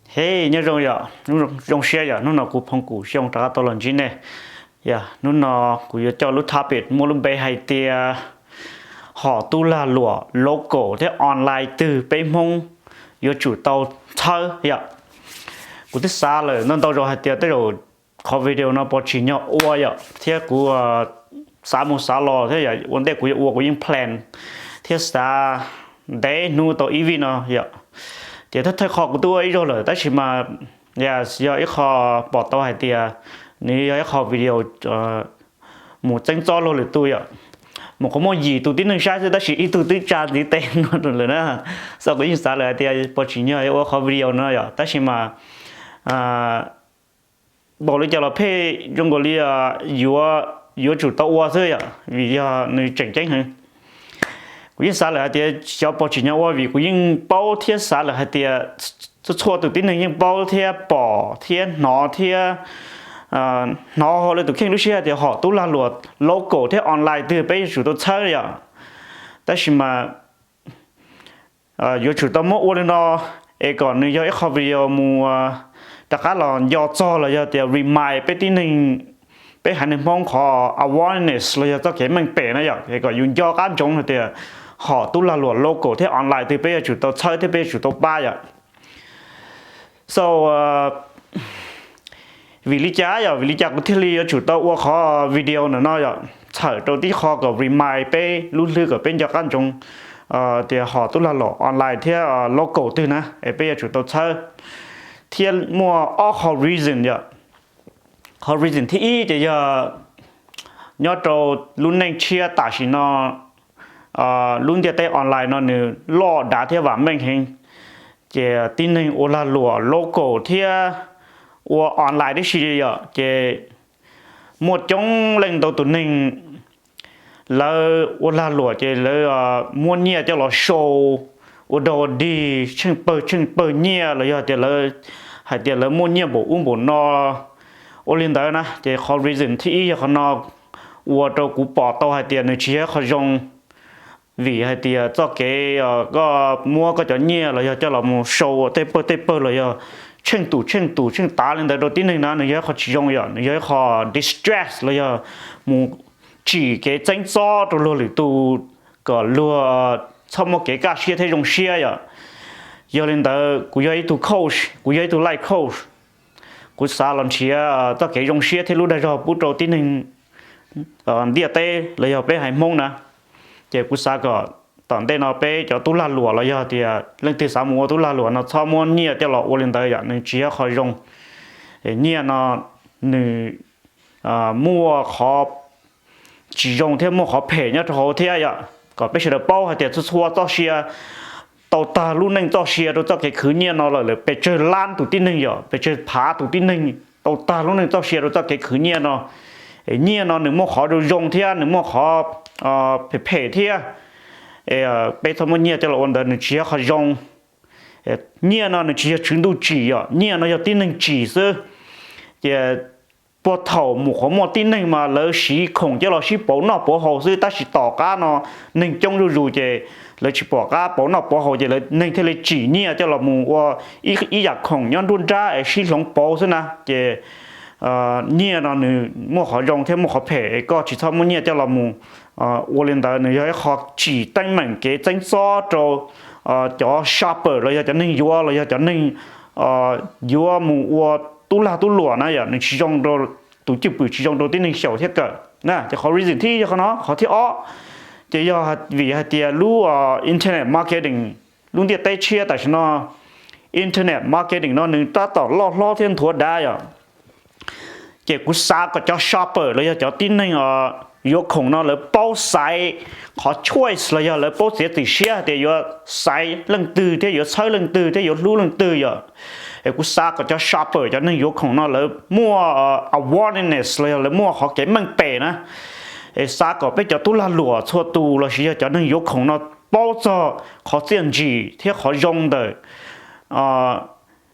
Hej, nyob zoo yom, zoo siab yom, hnub no kuv Phoov Kum Xyooj rov qab tau los ntsib nej. Yog hnub no kuv yuav coj lub topic muaj lub npe hais tias hom tub lag luam local thiab online twg peb Hmoob yuav tsum tau txhawb yom. Kuv twb xav lawm ntau ntau zaus hais tias tej zaum qhov video no puas tsim nyog ua yom, thiab kuv xav mus xav los thiab yom, ua ntej kuv yuav ua kuv yeej plan thiab xav ntev hnub tau ib vij no yom. Ces thawj thawj qhov kuv twb ua ib zaug lawm tab sis mas yog ib qho pom tau hais tias nws yog ib qho video mus txeeb txob luag lwm tus yom. Mus qhov muaj yim tus tib neeg saib xwb tab sis ib tug twb tsa ntiv tes no lawm na. Xav kuv yeej xav lawm hais tias puas tsim nyog yuav ua qhov video no yom, tab sis mas npaum li cas los pheej zoo nkaus li yuav tsum tau ua xwb yom, vim yog nws tseem ceeb heev. Kuv yeej xav lawm hais tias xyov puas tsim nyog ua vim kuv yeej paub thiab xav lawm hais tias txhua txhua tus tib neeg yeej paub thiab pom thiab hnov thiab hnov hauv lawv tus kheej lub siab hais tias hom tub lag luam local thiab online twg peb yuav tsum tau txhawb yom. Tab sis mas yuav tsum tau muab ua li no es kom nws yog ib qho video mus rov qab los nco txog los yog tias remind peb tib neeg, peb haiv neeg Hmoob qhov awareness los yog txoj kev meej pem na yom, es kom yus nco qab ntsoov hais tias hom tub lag luam local thiab online twg peb yuav tsum tau txhawb thiab peb yuav tsum tau pab yom. So vim li cas yom, vim li cas kuv thiaj li yuav tsum tau ua qhov video ntawm no yom, txhawm rau tib qho kom remind peb lub hlwb kom peb nco qab ntsoov tias hom tub lag luam online thiab local twg na es peb yuav tsum tau txhawb. Thiab muaj ob qho reason yom. Qhov reason thib ib ces yog nyob rau lub neej tshiab tam sim no lub ntiaj teb online no nws loj dav thiab vam meej heev. Ces tib neeg ua lag luam local thiab ua online tib si li yom, ces muaj coob leej ntau tus neeg lawv ua lag luam ces lawv muab nyiaj coj los show ua dog ua dig tsheej pawg tsheej pawg nyiaj los yog tias lawv hais tias lawv muaj nyiaj npaum ub npaum no. Ua li ntawd na ces qhov reason thib ib yog qhov no ua rau kuv pom tau hais tias nws tsis yog qhov zoo. Vim hais tias txoj kev koj muab koj cov nyiaj los yog coj los mus show ua tej pawg tej pawg los yog tsheej tus tsheej tus tsheej tav li ntawd rau tib neeg na nws yog ib qho tsis zoo yom, nws yog ib qho distract los yog mus tsim kev txeeb txob rau luag lwm tus kom luag txhob muaj kev kaj siab thiab zoo siab yom. Yog li ntawd kuv yog ib tug coach, kuv yog ib tug life coach, kuv xav los nrhiav txoj kev zoo siab thiab lub dag zog pub rau tib neeg ntiaj teb los yog peb haiv Hmoob na. Ces kuv xav kom tom ntej no peb cov tub lag luam los yog tias leej twg xav mus ua tub lag luam no txhob muab nyiaj coj los ua li ntawd yom, nws tsis yog qhov zoo. Nyiaj no nws muaj qhov tsis zoo thiab muaj qhov phem nyob rau hauv thiab yom. Kom peb sawv daws paub hais tias txhua txhua txoj sia tau tag lub neej txoj sia rau txoj kev khwv nyiaj no lawm, lawm pes tsawg lab tus tib neeg yom, pes tsawg phav tus tib neeg tau tag lub neej txoj sia rau txoj kev khwv nyiaj no. Nyiaj no nws muaj qhov zoo zoo thiab nws muaj qhov phem phem thiab. Peb txhob muab nyiaj coj los ua ntawd, nws tsis yog qhov zoo. Nyiaj no nws tsis yog tswv ntuj tsim yom, nyiaj no yog tib neeg tsim xwb. Ces puag thaum mus qhuav muaj tib neeg mas lawv siv khoom coj los sib pauv noj pauv haus xwb, tab sis tom qab no neeg coob zuj zus ces lawv tsis pom qab pauv noj pauv haus ces lawv neeg thiaj li tsim nyiaj coj los mus ua ib yam khoom nyob nruab nrab es sib hloov pauv xwb na. Ces nyiaj no nws muaj qhov zoo thiab muaj qhov phem es koj tsis txhob muab nyiaj coj los mus ua li ntawd, nws yog ib qho tsim teeb meem kev txeeb txob rau cov shopper los yog cov neeg yuav los yog cov neeg yuav mus ua tub lag tub luam na yom, nws tsis zoo rau tus cwj pwm, tsis zoo rau tib neeg xyaum thiab kawm na. Ces qhov reason thib ib yog qhov no, qhov thib ob ces yog vim hais tias lub internet marketing, lub ntiaj teb tshiab tam sim no internet marketing no nws tab tom loj hlob thiab nthuav dav yom. Ces kuv xav kom cov shopper los yog cov tib neeg yuav khoom no lawv paub xaiv qhov choice los yog lawv paub txiav txim siab hais tias yuav xaiv leej twg thiab yuav txhawb leej twg thiab yuav hlub leej twg yom. Es kuv xav kom cov shopper, cov neeg yuav khoom no lawv muaj awareness los yog lawv muaj qhov kev meej pem na. Es xav kom peb cov tub lag luam txhua tus lossis yog cov neeg yuav khoom no paub txog qhov txiaj ntsig thiab qhov zoo ntawm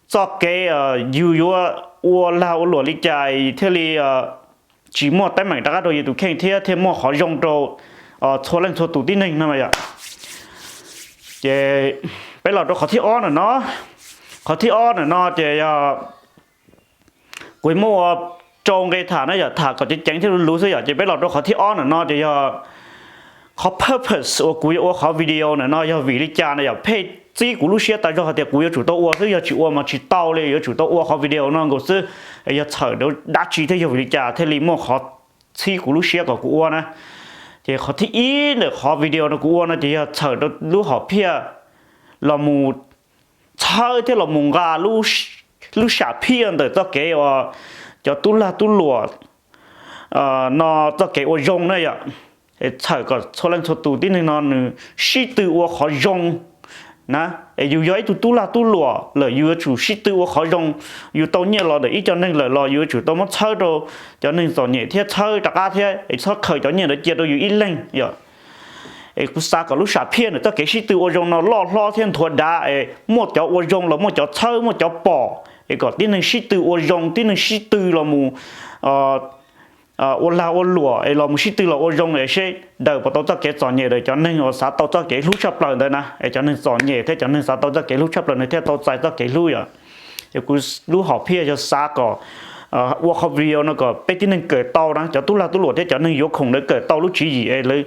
txoj kev yus yuav ua lag ua luam li cas thiaj li tsis muaj teeb meem rov qab rau yus tus kheej thiab thiaj muaj qhov zoo rau txhua leej txhua tus tib neeg no yom. Ces peb los rau qhov thib ob no no, Qhov thib ob ntawm no ces yog kuv muab ua rau nqe tham na yom, tham kom ceev ceev thiab luv luv xwb yom. Ces peb los rau qhov thib ob ntawm no ces yog qhov purpose uas kuv yuav ua qhov video ntawm no yog vim li cas na yom. Pheej txib kuv lub siab tas zog hais tias kuv yuav tsum tau ua xwb, yog tsis ua mas tsis tau li, yuav tsum tau ua qhov video no nkaus xwb. Yog txhawm dab tsi thiab yog vim li cas thiaj li muaj qhov txhib kuv lub siab kom kuv ua na. Ces qhov thib ib ntawm qhov video no kuv ua no ces yog txhawm rau lub hom phiaj los mus txhawb thiab los mus nqa lub sam phiaj ntawm txoj kev uas cov tub lag tub luam no txoj kev ua zoo na yom. Txhawm kom txhua leej txhua tus tib neeg no nws sib tw ua qhov zoo na. Es yus yog ib tug tub lag tub luam lawm yus yuav tsum sib tw ua qhov zoo. Yus tau nyiaj los ntawm ib co neeg lawm los yus yuav tsum tau muab txhawb rau cov neeg txom nyem thiab txhawb rov qab thiab es txhob khaws cov nyiaj ntawd cia rau yus ib leeg yom. Es kuv xav kom lub sam phiaj ntawm txoj kev sib tw ua zoo no loj hlob thiab nthuav dav es muaj cov ua zoo los muaj cov txhawb muaj cov pom, es kom tib neeg sib tw ua zoo, tib neeg sib tw los mus ua lag ua luam es los mus sib tw los ua zoo es seb daws puas tau txoj kev txom nyem ntawm cov neeg uas xav tau txoj kev hlub tshaj plaws ntawd na. Es cov neeg txom nyem thiab cov neeg xav tau txoj kev hlub tshaj plaws nws thiaj tau txais txoj kev hlub yom. Es kuv lub hom phiaj yog xav kom ua qhov video no kom peb tib neeg kawm tau na, cov tub lag tub luam thiab cov neeg yuav khoom ntawd kawm tau lub tswv yim es lawv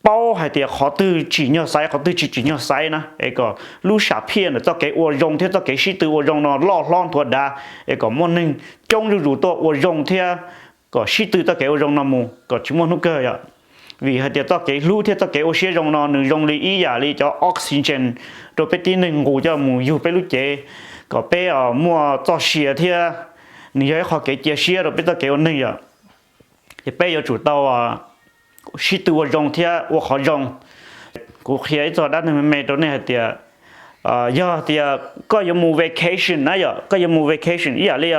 paub hais tias qhov twg tsim nyog xaiv, qhov twg tsis tsim nyog xaiv na, es kom lub sam phiaj ntawm txoj kev ua zoo thiab txoj kev sib tw ua zoo no loj hlob nthuav dav, es kom muaj neeg coob zuj zus tuaj ua zoo thiab kom sib tw txoj kev ua zoo no mus kom tsis muaj hnub kawg yom. Vim hais tias txoj kev hlub thiab txoj kev ua siab zoo no nws zoo li ib yam li cov oxygen rau peb tib neeg nqus coj mus yug peb lub cev kom peb muaj txoj sia thiab nws yog ib qho kev cia siab rau peb txoj kev ua neeg yom. Ces peb yuav tsum tau sib tw ua zoo thiab ua qhov zoo. Kuv qhia ib txog dab neeg me me rau nej hais tias, yog tias koj yuav mus vacation na yom, koj yuav mus vacation ib yam li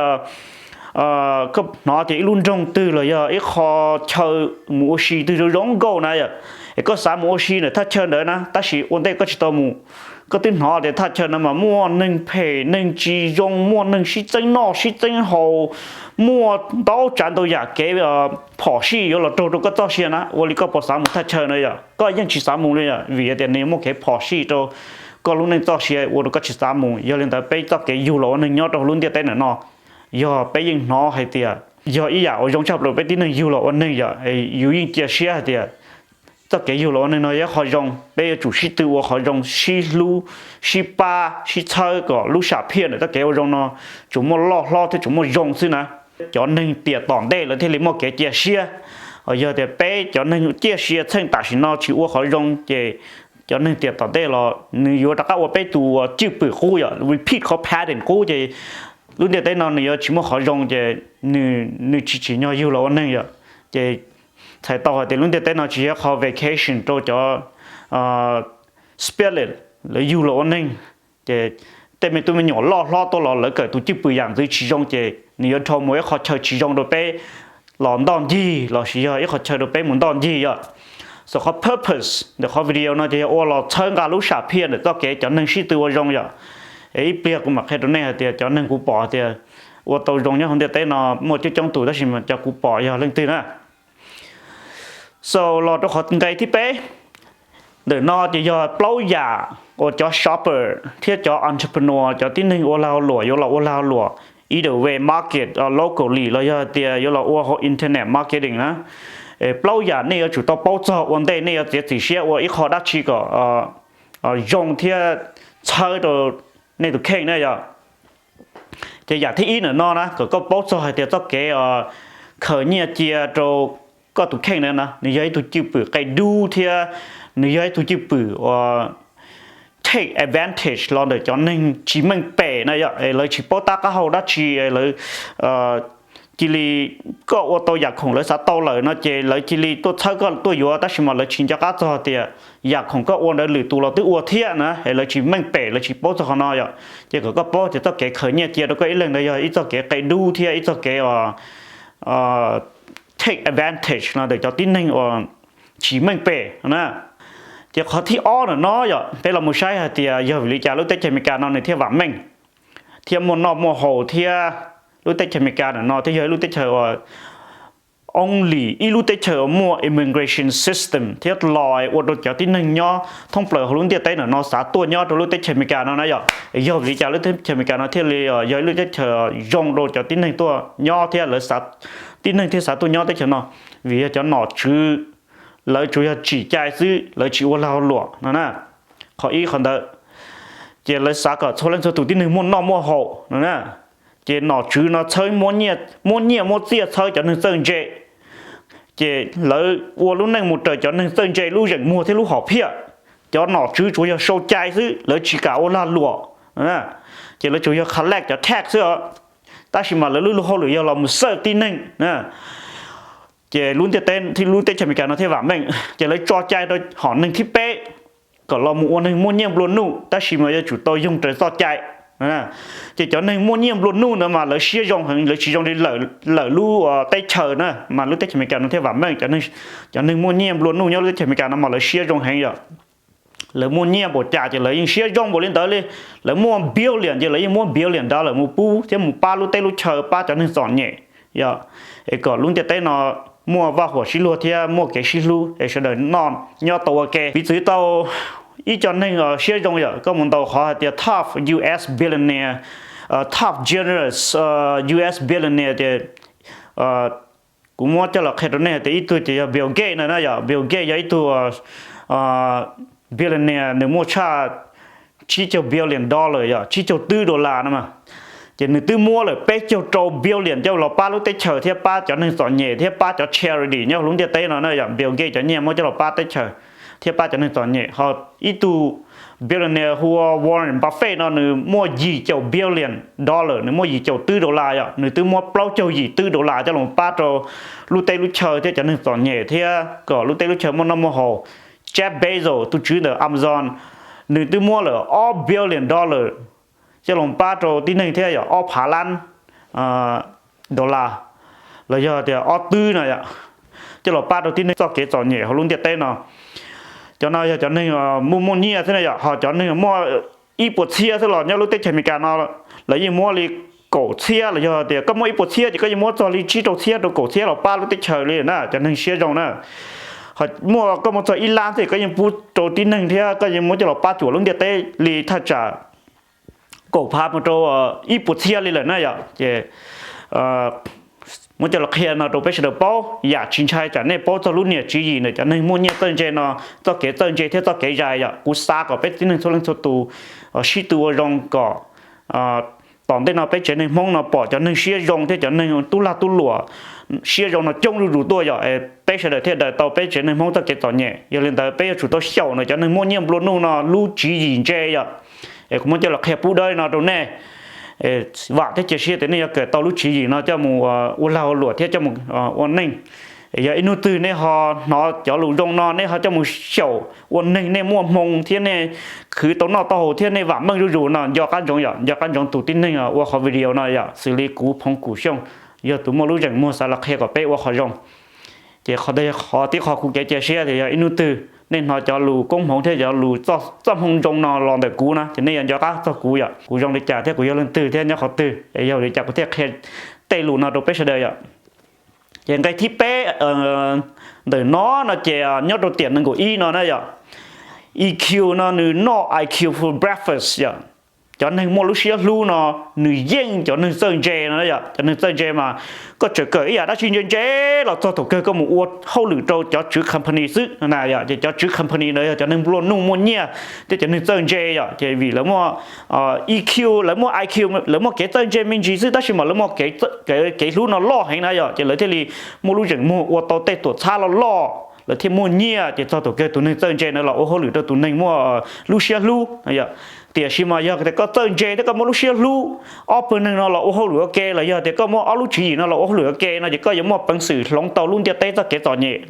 koj hnov tias ib lub nroog twg los yog ib qho chaw mus ua si twg zoo zoo nkauj na yom, es koj xav mus ua si ntawm thaj chaw ntawd na, tab sis ua ntej koj tsis tau mus, koj twb hnov tias thaj chaw no mas muaj neeg phem neeg tsis zoo, muaj neeg sib txeeb noj sib txeeb haus, muaj ntau tsav ntau yam kev phom sij yuav los raug rau koj txoj sia na, ua li koj puas xav mus thaj chaw na yom? Koj yeej tsis xav mus li yom, vim tias nws muaj kev phom sij rau koj lub neej txoj sia ua rau koj tsis xav mus. Yog li ntawd peb txoj kev yug los ua neeg nyob rau hauv lub ntiaj teb ntawm no, yog peb yeej hnov hais tias yog ib yam uas zoo tshaj plaws peb tib neeg yug los ua neeg yom, yus yeej cia siab hais tias txoj kev yug los ua neeg no yog qhov zoo, peb yuav tsum sib tw ua qhov zoo, sib hlub, sib pab, sib txhawb kom lub sam phiaj ntawm txoj kev ua zoo no tsuas muaj loj hlob thiab tsuas muaj zoo xwb na. Cov neeg tiam tom ntej lawv thiaj li muaj kev cia siab. Yog tias peb cov neeg ciaj sia txheej tam sim no tsis ua qhov zoo ces cov neeg tiam tom ntej los nws yuav rov qab ua peb tus cwj pwm qub yom, repeat qhov pattern qub ces lub ntiaj teb no nws yuav tsis muaj qhov zoo ces nws tsis tsim nyog yug los ua neeg yom. Ces txhais tau hais tias lub ntiaj teb no tsis yog qhov vacation rau cov spirit lawv yug los ua neeg. Ces tej me tub me nyuam loj hlob tuaj los lawv kawm tus cwj pwm yam ntxwv tsis zoo ces nws yuav dhau mus ib qho chaw tsis zoo rau peb los ntoj ncig lossis yog ib qho chaw rau peb mus ntoj ncig yom. Xwb qhov purpose ntawm qhov video no ces yog ua los txhawb nqa lub sam phiaj ntawm txoj kev cov neeg sib tw ua zoo yom. Es ib pliag kuv mam qhia rau nej hais tias cov neeg kuv pom hais tias ua tau zoo nyob hauv ntiaj teb no muaj coob coob tus tab sis mas cov kuv pom yog leej twg na. So los rau qhov nqe thib peb, ntawm no ces yog plaub yam uas cov shopper thiab cov entrepreneur, cov tib neeg ua lag ua luam yuav los ua lag ua luam either way market locally los yog tias yuav los ua hauv internet marketing na. Plaub yam nej yuav tsum tau paub txog ua ntej nej yuav txiav txim siab ua ib qho dab tsi kom zoo thiab txhawb rau nej tus kheej na yom. Ces yam thib ib ntawm no na kom koj paub txog hais tias txoj kev khaws nyiaj cia rau koj tus kheej na, nws yog ib tug cwj pwm qe dub thiab nws yog ib tug cwj pwm uas take advantage los ntawm cov neeg tsis meej pem na yom, es lawv tsis paub tab qab hau dab tsi, lawv cia li, koj ua tau yam khoom lawv xav tau lawm no ces lawv cia li tuaj txhawb koj tuaj yuav, tab sis mas lawv tsis nco qab txog tias yam khoom koj ua ntawd lwm tus los twb ua thiab na, es lawv tsis meej pem lawv tsis paub txog qhov no yom. Ces kom koj paub tias txoj kev khaws nyiaj cia rau koj ib leeg ntawd yog ib txoj kev qe dub thiab ib txoj kev take advantage los ntawm cov tib neeg uas tsis meej pem na. Ces qhov thib ob ntawm no yog peb los mus saib hais tias yog vim li cas lub teb chaws Amelikas no nws thiaj vam meej thiab muaj noj muaj haus thiab lub teb chaws Amelikas ntawm no thiaj yog ib lub teb chaws uas only ib lub teb chaws uas muaj immigration system thiab laws ua rau cov tib neeg nyob thoob plaws hauv lub ntiaj teb ntawm no xav tuaj nyob rau lub teb chaws Amelikas no na yom. Yog vim li cas lub teb chaws Amelikas no thiaj li yog ib lub teb chaws zoo rau cov tib neeg tuaj nyob thiab lawv, tib neeg thiaj xav tuaj nyob teb chaws no? Vim yog cov nom tswv lawv tsuas yog tsim cai xwb, lawv tsis ua lag ua luam no na. Qhov ib qhov ntawd, ces lawv xav kom txhua leej txhua tus tib neeg muaj noj muaj haus no na. Ces nom tswv no txhawb, muab nyiaj muab txiaj txhawb cov neeg txawj ntse, ces lawv ua lub neej mus raws cov neeg txawj ntse lub zeem muag thiab lub hom phiaj. Cov nom tswv tsuas yog sau cai xwb, lawv tsis kam ua lag luam, ces lawv tsuas yog collect cov tax xwb os. Tab sis mas lawv lub hauj lwm yog los mus xawj tib neeg. Ces lub ntiaj teb, lub teb chaws Amelikas no thiaj vam meej, ces lawv tso cai rau hom neeg thib peb kom los mus ua neeg muaj nyiaj nplua nuj, tab sis mas yuav tsum tau yoog raws txoj cai. Ces cov neeg muaj nyiaj nplua nuj ntawd mas lawv siab zoo heev, lawv tsis zoo li lawm lub teb chaws na, mas lub teb chaws Amelikas no thiaj vam meej. Cov neeg muaj nyiaj nplua nuj nyob lub teb chaws Amelikas no mas lawv siab zoo heev yom. Lawv muaj nyiaj npaum cas ces lawv yeej siab zoo npaum li ntawd li. Lawv muaj billion ces lawv yeej muab billion dollar mus pub thiab mus pab lub teb lub chaw, pab cov neeg txom nyem, yog es kom lub ntiaj teb no muaj vaj huam sib luag thiab muaj kev sib hlub es sawv daws noj nyob tau ua ke. Piv txwv tau ib co neeg siab zoo yom, koj mus ntaus qhov hais tias top U S billionaire, top generous U S billionaire ces kuv muab coj los qhia rau nej hais tias ib tug ces yog Bill Gates no na yom. Bill Gates yog ib tug billionaire, nws muaj tshaj tsib caug billion dollar yom, tsib caug twb dollar no mas. Ces nws twb muab lawm peb caug rau billion coj los pab lub teb chaws thiab pab cov neeg txom nyem thiab pab cov charity nyob lub ntiaj teb no na yom. Bill Gates cov nyiaj muab coj los pab teb chaws thiab pab cov neeg txom nyem. Ho ib tug billionaire hu ua Warren Buffett no nws muaj yim caum billion dollar, nws muaj yim caum twb dollar yom, nws twb muab plaub caug yim twb dollar coj los pab rau lub teb lub chaw thiab cov neeg txom nyem thiab kom lub teb lub chaw muaj noj muaj haus. Jeff Bezos tus tswv ntawm Amazon, nws twb muab lawm ob billion dollar coj los pab rau tib neeg thiab yom, ob phav lab dollar los yog tias ob twb no yom, coj los pab rau tib neeg txoj kev txom nyem hauv lub ntiaj teb no. Cov no yog cov neeg muaj muaj nyiaj xwb na yom. Ho cov neeg muaj ib puas txhiab xwb los nyob lub teb chaws Amelikas no lawv yeej muab li kaum txhiab los yog tias koj muaj ib puas txhiab ces koj yeej muab txog li tsib rau txhiab rau kaum txhiab los pab lub teb chaws li na, cov neeg siab zoo na. Ho muaj, koj muaj txog ib lab xwb koj yeej pub rau tib neeg thiab koj yeej muab coj los pab cuam lub ntiaj teb li thaj tsam kaum phav mus rau ib puas txhiab li lawm na yom. Ces muab coj los qhia no rau peb sawv daws paub, yam tsis ntshai tsam nej paub txog lub niam tswv yim ntawm cov neeg muaj nyiaj txawj ntse no txoj kev txawj ntse thiab txoj kev zais yom. Kuv xav kom peb tib neeg txhua leej txhua tus sib tw ua zoo kom tom ntej no peb tsev neeg Hmoob no pom cov neeg siab zoo thiab cov neeg tub lag tub luam siab zoo no coob zuj zus tuaj yom, peb sawv daws thiaj daws tau peb tsev neeg Hmoob txoj kev txom nyem. Yog li ntawd peb yuav tsum tau xyaum ntawm cov neeg muaj nyiaj nplua nuj no lub tswv yim ntse yom. Es kuv muab coj los qhia pub dawb no rau nej. Vam thiab cia siab tias nej yuav kawm tau lub tswv yim no coj mus ua lag ua luam thiab coj mus ua neej. Yog ib hnub twg nej ho hnov cov lus zoo no nej ho coj mus xyaum ua neeg, nej muaj hmoo thiab nej khwv tau noj tau haus thiab nej vam meej zuj zus no nco qab ntsoov yom, nco qab ntsoov tus tib neeg ua qhov video no yom, xws li kuv Phoov Kum Xyooj yog tus muaj lub zeem muag xav los qhia kom peb ua qhov zoo. Ces qhov ntawd yog qhov tib qho kuv kev cia siab tias yog ib hnub twg nej hnov cov lus koob hmoov thiab cov lus txoj hmoo zoo no los ntawm kuv na ces nej yuav nco qab txog kuv yom, kuv zoo li cas thiab kuv yog leej twg thiab nyob qhov twg es yog li cas kuv thiaj qhia tej lus no rau peb sawv daws yom. Ces nqe thib peb ntawm no no ces nyob rau tiam nees nkaum ib no na yom, E Q no nws noj I Q for breakfast yom. Cov neeg muaj lub siab hlub no nws yeej cov neeg txawj ntse no yom. Cov neeg txawj ntse mas koj tseem kawm ib yam dab tsi ntse ntse los txog thaum kawg koj mus ua hauj lwm rau cov tswv company xwb na yom. Ces cov tswv company ntawd yog cov neeg nplua nuj muaj nyiaj thiab cov neeg txawj ntse yom. Ces vim lawv muaj E Q, lawv muaj I Q, lawv muaj kev txawj ntse me ntsis xwb tab sis mas lawv muaj kev hlub no loj heev na yom. Ces lawv thiaj li muaj lub zeem muag ua tau tej tuam txhab loj loj, lawv thiaj muaj nyiaj. Ces txog thaum kawg tus neeg txawj ntse ntawd los ua hauj lwm rau tus neeg muaj lub siab hlub. Tiam sis mas yog tias koj txawj ntse thiab koj muaj lub siab hlub, ob pawg neeg no los ua hauj lwm ua ke los yog tias koj muaj ob lub tswv yim no los ua hauj lwm ua ke no ces koj yuav muaj peev xwm hloov tau lub ntiaj teb txoj kev txom nyem.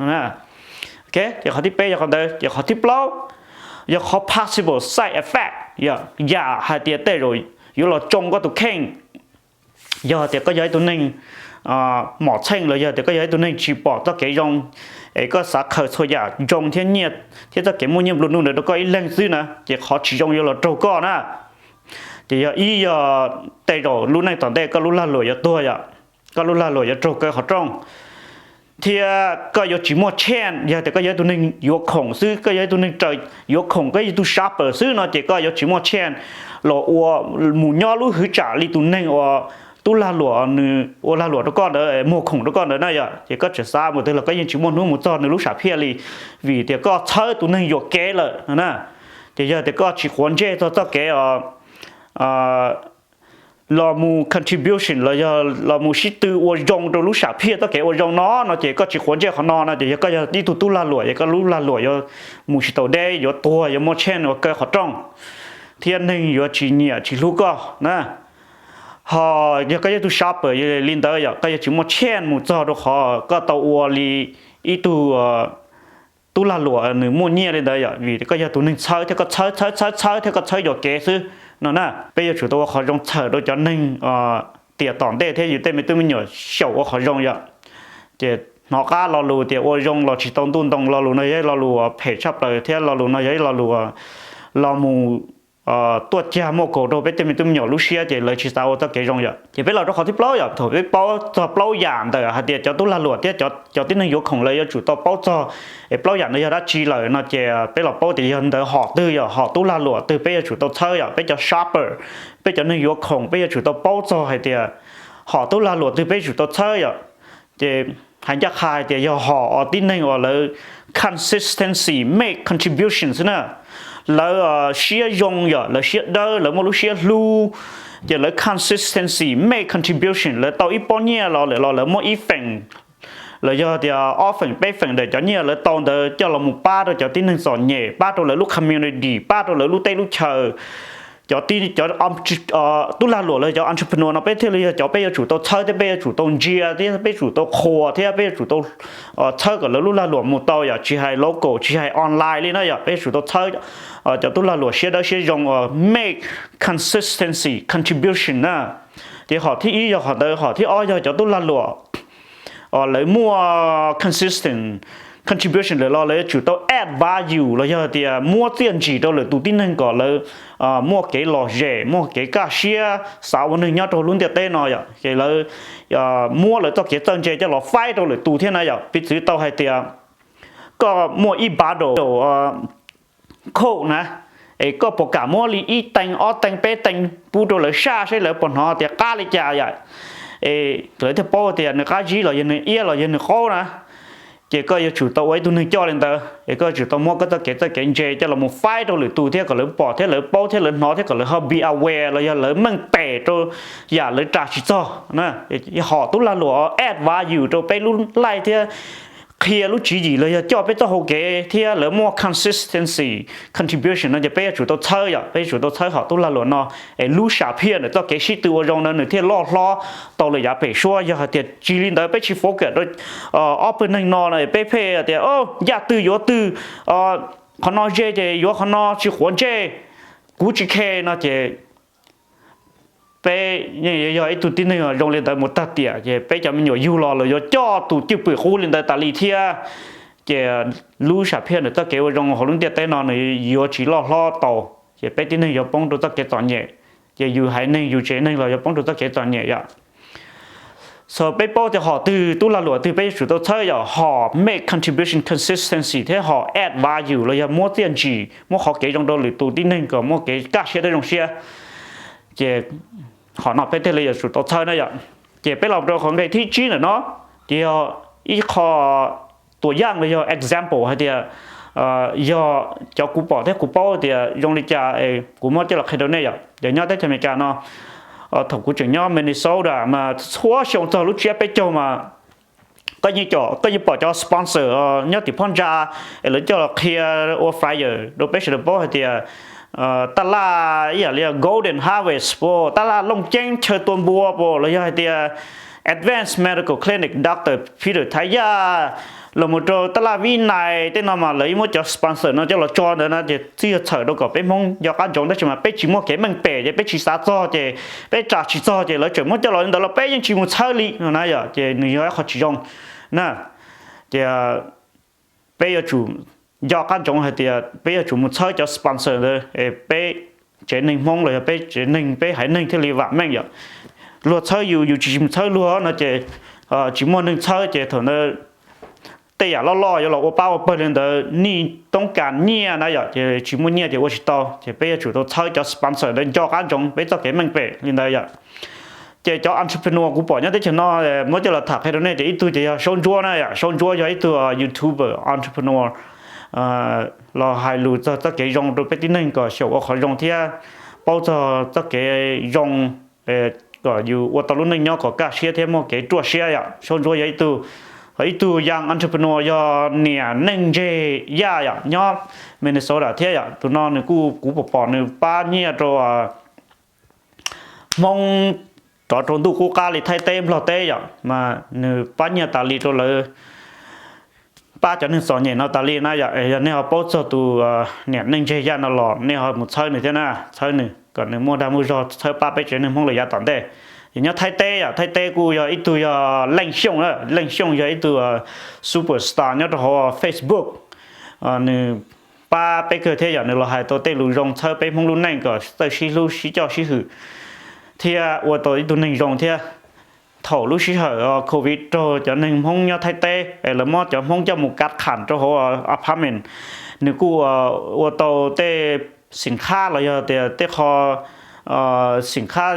Ces qhov thib peb yog qhov ntawd. Ces qhov thib plaub yog qhov possible side effect, yam hais tias tej zaum yuav los tsoo koj tus kheej. Yog tias koj yog ib tug neeg mom txheej los yog tias koj yog ib tug neeg tsis pom txoj kev zoo, es koj xav khaws txhua yam ntsoov thiab nyiaj thiab txoj kev muaj nyiaj nplua nuj ntawd rau koj ib leeg xwb na, ces qhov tsis zoo yuav los raug koj na. Ces yog ib yog tej zaum lub neej tom ntej koj lub lag luam yuav tuag yom, koj lub lag luam yuav raug kaw qhov rooj. thiab koj yuav tsis muaj chance. Yog tias koj yog ib tug neeg yuav khoom xwb, koj yog ib tug neeg raws yuav khoom, koj yog ib tug shopper xwb no ces koj yuav tsis muaj chance los ua, mus nyob lub hwv tsam li tus neeg uas tub lag luam nws ua lag luam rau koj ntawd, muag khoom rau koj ntawd na yom. Ces koj tseem xav mus twg los koj yeej tsis muaj hnub mus txog nws lub sam phiaj li, vim tias koj txhawb tus neeg yuam kev lawm no na. Ces yog tias koj tsis quav ntsej txog txoj kev los mus contribution los yog los mus sib tw ua zoo rau lub sam phiaj txoj kev ua zoo no no ces koj tsis quav ntsej qhov no no ces yog koj yog ib tug tub lag luam, yog koj lub lag luam yuav mus tsis tau deb, yuav tuag, yuav muaj chance uas kaw qhov rooj, thiab neeg yuav tsis nyiam tsis hlub koj na. Ho yog koj yog tus shopper li ntawd yom, koj yuav tsis muaj chance mus txog rau qhov koj tau ua li ib tug tub lag luam nws muaj nyiaj li ntawd yom, vim koj yog tus neeg txhawb thiab koj txhawb txhawb txhawb txhawb thiab koj txhawb yuam kev xwb no na. Peb yuav tsum tau ua qhov zoo txhawm rau cov neeg tiam tom ntej thiab yus tej me tub me nyuam xyaum ua qhov zoo yom. Ces hnov qab lo lus tias ua zoo los tsis tau ntuj ntoo, lo lus no yog ib lo lus phem tshaj plaws thiab lo lus no yog ib lo lus los mus tuaj cag muaj kaus rau peb tej me tub me nyuam lub siab ces lawv tsis xav ua txoj kev zoo yom. Ces peb los rau qhov thib plaub yom, thaum peb paub txog plaub yam ntawm hais tias cov tub lag luam thiab cov tib neeg yuav khoom lawv yuav tsum tau paub txog es plaub yam ntawd yog dab tsi lawm no ces peb los paub tias yog ntawd hom twg yom, hom tub lag luam twg peb yuav tsum tau txhawb yom, peb cov shopper, peb cov neeg yuav khoom peb yuav tsum tau paub txog hais tias hom tub lag luam twg peb yuav tsum tau txhawb yom. Ces hais ncaj qha hais tias yog hom uas tib neeg uas lawv consistency make contribution xwb na. Lawv siab zoo yom, lawv siab dawb, lawv muaj lub siab hlub, ces lawv consistency make contribution, lawv tau ib pob nyiaj los lawm los lawv muab ib feem los yog tias ob feem peb feem ntawm cov nyiaj lawv tau ntawd coj los mus pab rau cov tib neeg txom nyem, pab rau lawv lub community, pab rau lawv lub teb lub chaw. Cov tib, cov tub lag luam los cov entrepreneur no peb thiaj li yog cov peb yuav tsum tau txhawb thiab peb yuav tsum tau ntsia thiab peb tsum tau qhuas thiab peb yuav tsum tau txhawb kom lawv lub lag luam mus tau yom, tsis hais local tsis hais online li na yom, peb yuav tsum tau txhawb cov tub lag luam siab dawb siab zoo uas make consistency contribution na. Ces hom thib ib yog hom ntawd, hom thib ob yog cov tub lag luam lawv muaj consistent contribution lawm los lawv yuav tsum tau add value los yog tias muab txiaj ntsim rau lwm tus tib neeg kom lawv muaj kev lom zem, muaj kev kaj siab xav ua neeg nyob rau lub ntiaj teb no yom. Ces lawv muab lawv txoj kev txawj ntse coj los faib rau lwm tus thiab na yom. Piv txwv tau hais tias koj muaj ib bottle Coke na, es koj puas kam muab li ib tee ob tee peb tee pub rau lawv saj seb lawv puas hnov tias qab li cas yom? Es lawv thiaj paub tias nws qab zib los yog nws iab los yog nws qaub na. Ces koj yuav tsum tau ua ib tug neeg coj li ntawd, es koj yuav tsum tau muab koj txoj kev txawj kev ntse coj los mus faib rau lwm tus thiab kom lawv pom thiab lawv paub thiab lawv hnov thiab kom lawv ho be aware los yog lawv meej pem rau yam lawv ras tsis txog na. Hom tub lag luam add value rau peb lub life thiab qhia lub tswv yim los yog coj peb txoj hau kev thiab lawv muaj consistency contribution no ces peb yuav tsum tau txhawb yom, peb yuav tsum tau txhawb hom tub lag luam no es lub sam phiaj ntawm txoj kev sib tw ua zoo ntawd nws thiaj loj hlob tau lawm yav pem suab. Yog hais tias tsis li ntawd peb tsis focus rau ob pawg neeg no no peb pheej tias ncaj twg yuav twg, qhov no ze ces yuav qhov no, tsis quav ntsej, kuv tsis khe no ces peb yeej yog ib tug tib neeg zoo li ntawd mus tag tiam ces peb cov me nyuam yug los lawv yuav coj tus cwj pwm qub li ntawd tas li thiab. Ces lub sam phiaj ntawm txoj kev ua zoo hauv lub ntiaj teb no nws yuav tsis loj hlob tau, ces peb tib neeg yuav poob rau txoj kev txom nyem, ces yus haiv neeg yus tsev neeg los yuav poob rau txoj kev txom nyem yom. So peb paub tias hom twg tub lag luam twg peb yuav tsum tau txhawb yom, hom make contribution consistency thiab hom add value los yog muab txiaj ntsim muab qhov kev zoo rau lwm tus tib neeg kom muaj kev kaj siab thiab zoo siab. Ces hom no peb thiaj li yuav tsum tau txhawb na yom. Ces peb los rau qhov nqe thib tsib ntawm no, ces yog ib qho tua yaj los yog example hais tias yog cov kuv pom thiab kuv paub tias zoo li cas kuv muab coj los qhia rau nej yom. Ces nyob teb chaws Amelikas no, thaum kuv tseem nyob Minnesota mas txhua xyoo txog lub tsiab peb caug mas koj yeej pom cov sponsor nyob tim phab ntsa es lawv coj los qhia ua flyer rau peb sawv daws paub hais tias taj laj ib yam li Golden Harvest puas, taj laj Looj Ceeb chaw tua npua puas, los yog hais tias Advanced Medical Clinic Doctor Peter Thaj Yaj, los mus rau taj laj Vib Nais tej no mas lawv yeej muab cov sponsor no coj los tso ntawd na. Ces txij yog txhawm rau kom peb Hmoob nco qab ntsoov, tab sis mas peb tsis muaj kev meej pem ces peb tsis xav txog ces peb ras tsis txog ces lawv tseem muab coj los li ntawd los peb yeej tsis mus txhawb li no na yom. Ces nws yog ib qho tsis zoo na. Ces peb yuav tsum nco qab ntsoov hais tias peb yuav tsum mus txhawb cov sponsor ntawd es peb tsev neeg Hmoob los yog peb tsev neeg, peb haiv neeg thiaj li vam meej yom. Luag txhawb yus, yus tsis mus txhawb luag no ces tsis muaj neeg txhawb ces thaum ntawd tej yam loj loj yuav los ua pab ua pawg li ntawd, nij toob kas nyiaj na yom, ces tsis muaj nyiaj ces ua tsis tau, ces peb yuav tsum tau txhawb cov sponsor ntawd nco qab ntsoov peb txoj kev meej pem li ntawd yom. Ces cov entrepreneur kuv pom nyob teb chaws no, muab coj los tham qhia rau nej tias ib tug ces yog Saub Ntsuab na yom. Saub Ntsuab yog ib tug YouTuber entrepreneur los hais lus txog txoj kev zoo rau peb tib neeg kom xyaum ua qhov zoo thiab paub txog txoj kev zoo kom yus ua tau lub neej nyob kom kaj siab thiab muaj kev ruaj siab yom. Saub Ntsuab yog ib tug, ib tug young entrepreneur, yog niam neej ntseg yaj yom, nyob Minnesota thiab yom. Tus no nws kuj, kuv pom pom nws pab nyiaj rau Hmoob rov rau ntuj qub qab li Thaib teb Nplog teb yom, mas nws pab nyiaj tas li rau lawv, pab cov neeg txom nyem no tas li na yom. Yog nej ho paub txog tus niam neej ntseg yaj no los nej ho mus txhawb nws thiab na, txhawb nws kom nws muaj dag muaj zog txhawb pab peb tsev neeg Hmoob lawm yav tom ntej. Ces nyob Thaib teb yom, Thaib teb kuj yog ib tug yog Leej Xyooj, Leej Xyooj yog ib tug superstar nyob rau hauv Facebook. Nws pab peb kawg thiab yom, nws los hais tau tej lus zoo txhawb peb Hmoob lub neej kom txawj sib hlub sib coj sib hwm thiab ua tau ib tug neeg zoo thiab. Thaum lub sij hawm covid raug cov neeg Hmoob nyob Thaib teb es lawv muab cov Hmoob coj mus kav kham rau hauv apartment, nws kuj ua tau tej xim khab los yog tias tej qho xim khab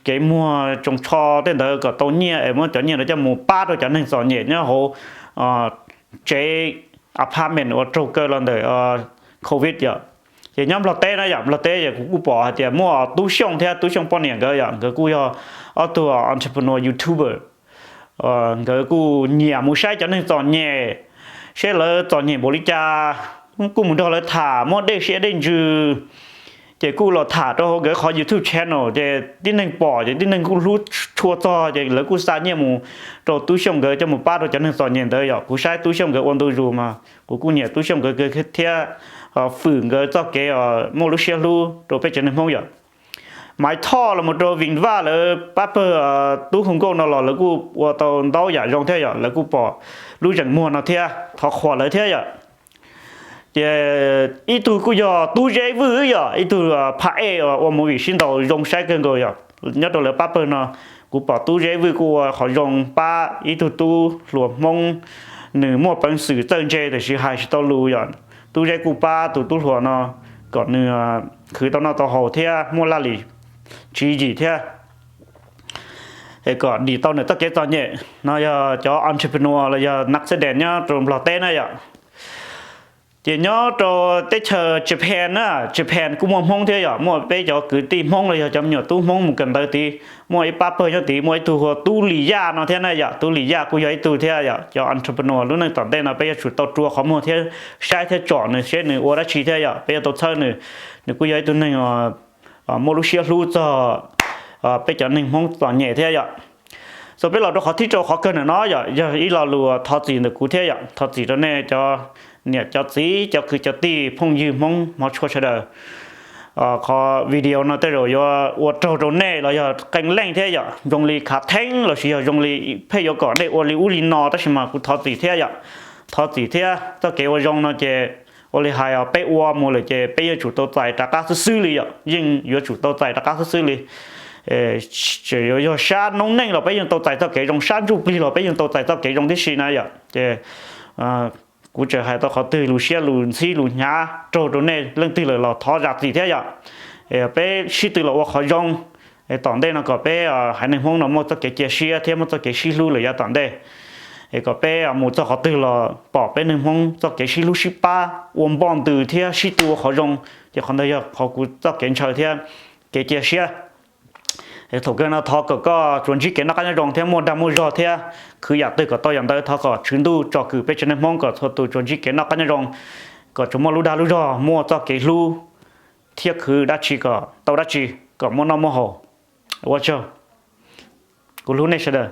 kev muag tsoos tsho tej ntawd kom tau nyiaj es muab cov nyiaj ntawd coj mus pab rau cov neeg txom nyem nyob hauv tsev apartment uas raug kaw los ntawm covid yom. Ces nyob Nplog teb na yom, Nplog teb es kuv kuj pom hais tias muaj Tub Xyooj thiab Tub Xyooj poj niam nkawd yom, nkawd kuj yog ob tug entrepreneur YouTuber. Nkawd kuj nyiam mus saib cov neeg txom nyem, saib lawv txom nyem npaum li cas, kuj mus nrog lawv tham muab dej siab dej ntsws. Ces kuj los tham rau hauv nkawd qhov YouTube channel ces tib neeg pom ces tib neeg kuj hlub tshua txog ces lawv kuj xa nyiaj mus rau Tub Xyooj nkawd coj mus pab rau cov neeg txom nyem ntawd yom. Kuv saib Tub Xyooj nkawd ua ntu zus mas kuv kuj nyiam Tub Xyooj nkawd thiab, fwm nkawd txoj kev muaj lub siab hlub rau peb tsev neeg Hmoob yom. Maiv Thoj los mus rau Vim Vaj lawv pab pawg Tub Hu Nkauj no los lawv kuj ua tau ntau yam zoo thiab yom, lawv kuj pom lub zeem muag no thiab thov qhuas lawv thiab yom. Ces ib tug kuj yog Tub Zeb Vwj yom, ib tug phab ej ua movie sib ntaus zoo saib kawg nkaus yom. Nyob rau lawv pab pawg no kuv pom Tub Zeb Vwj kuj ua qhov zoo pab ib tug tub hluas Hmoob, nws muaj peev xwm txawj ntse tiam sis hais tsis tau lus yom. Tub Zeb kuj pab tus tub hluas no kom nws khwv tau noj tau haus thiab muaj laj lim tswv yim thiab es kom dim tau nws txoj kev txom nyem no. Yog cov entrepreneur los yog nab xeb dees nyob rau Nplog teb na yom. Ces nyob rau teb chaws Japan na, Japan kuj muaj Hmoob thiab yom, muaj peb cov kwv tij Hmoob los yog cov me nyuam tub Hmoob mus kawm ntawv tid, muaj ib pab pawg nyob tid muaj ib tug hu ua Tub Lis Yaj no thiab na yom. Tub Lis Yaj kuj yog ib tug thiab yom, cov entrepreneur lub neej tom ntej no peb yuav tsum tau rua qhov muag thiab saib thiab tsom nws seb nws ua dab tsi thiab yom, peb yuav tau txhawb nws. Nws kuj yog ib tug neeg muaj lub siab hlub txog peb cov neeg Hmoob txom nyem thiab yom. Txog peb los rau qhov thib rau qhov kawg ntawm no yom, yog ib lo lus thov txim ntawm kuv thiab yom, thov txim rau nej cov niam cov txiv cov kwv cov tij phooj ywg Hmoob hmov tshua sawv daws. Qhov video no tej zaum yuav ua raug rau nej los yog qee leej thiab yom, zoo li khav theeb lossis yog zoo li pheej yuav kom nej ua li ub li no, tab sis mas kuv thov txim thiab yom. Thov txim thiab, txoj kev ua zoo no ces ua li hais peb ua mus lawm ces peb yeej tsum tau txais rov qab xwb xwb li yom, yeej yuav tsum tau txais rov qab xwb xwb li. Tseem yuav yog sab noob neej los peb yeej tau txais txoj kev zoo, sab ntsuj plig los peb yeej tau txais txoj kev zoo tib si na yom. Ces kuv tseem hais tau qhov twg lus siab lus ntxhib lus hnyav raug rau nej leej twg lawm los thov zam txim thiab yom. Peb sib tw los ua qhov zoo, tom ntej no kom peb haiv neeg Hmoob no muaj txoj kev cia siab thiab muaj txoj kev sib hlub lawm yav tom ntej. Es kom peb mus txog qhov twg los pom peb neeg Hmoob txoj kev sib hlub sib pab ua npoj ntws thiab sib tw ua qhov zoo, ces qhov ntawd yog qhov kuv txoj kev ntshaw thiab kev cia siab. Thaum kawg no thov kom koj tsuas ntsib kev noj qab nyob zoo thiab muaj dag muaj zog thiab khwv yam twg kom tau yam ntawd. Thov kom Tswv Ntuj tsom kwm peb tsev neeg Hmoob kom txhua tus tsuas ntsib kev noj qab nyob zoo, kom tsuas muaj lub dag lub zog, muaj txoj kev hlub thiab khwv dab tsi kom tau dab tsi, kom muaj noj muaj haus. Ua tsaug, kuv hlub nej sawv daws.